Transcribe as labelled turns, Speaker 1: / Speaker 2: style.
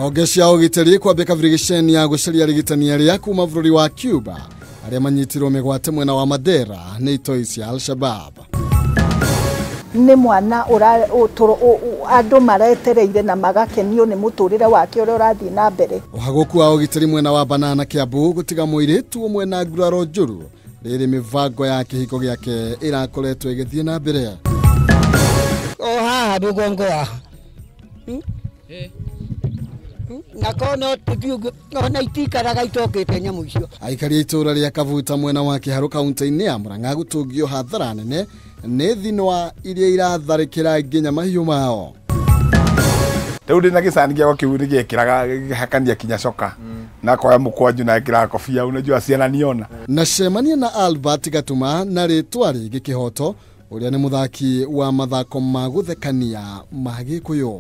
Speaker 1: Honge cia ũgitĩri kwambia kabirigiceni ya gũcaria arigitani arĩa kuma bũrũri wa Cuba arĩa manyitirwo mĩgwate mwena wa Mandera nĩ itoi cia Al-Shabab.
Speaker 2: Nĩ mwana andũ maretereire na magakenio nĩ mũtũrĩre wake ũrĩa ũrathiĩ na mbere.
Speaker 1: Ũhagũku wa ũgitĩri mwena wa Banana Kiambu gũtiga mũirĩtu ũmwe na nguraro njũru rĩrĩ mĩbango ya kĩhiko gĩake ĩrakoretwo ĩgĩthiĩ na mbere.
Speaker 3: O haha rũgongo haha na kono tũthiĩ ona itikaraga itokĩte nyamũ icio.
Speaker 1: Aikari a itũũra rĩa Kabuta mwena wa Kĩharũ kaunti-inĩ ya Murang'a gũtũngio hathara nene nĩ thinwa iria iratharĩkĩra nginya mahiũ mao.
Speaker 4: Rĩu ndĩna gĩcani gĩakwa kĩu nĩgĩekĩraga gĩkahakania kinya coka na koya mũkwanju na ekĩraga kobia, unajua ciana niona.
Speaker 1: Na cemania na Albert Gatuma na rĩtwa rĩngĩ Kĩhoto, ũrĩa nĩ mũthaki wa mathako ma gũthekania ma Gĩkũyũ.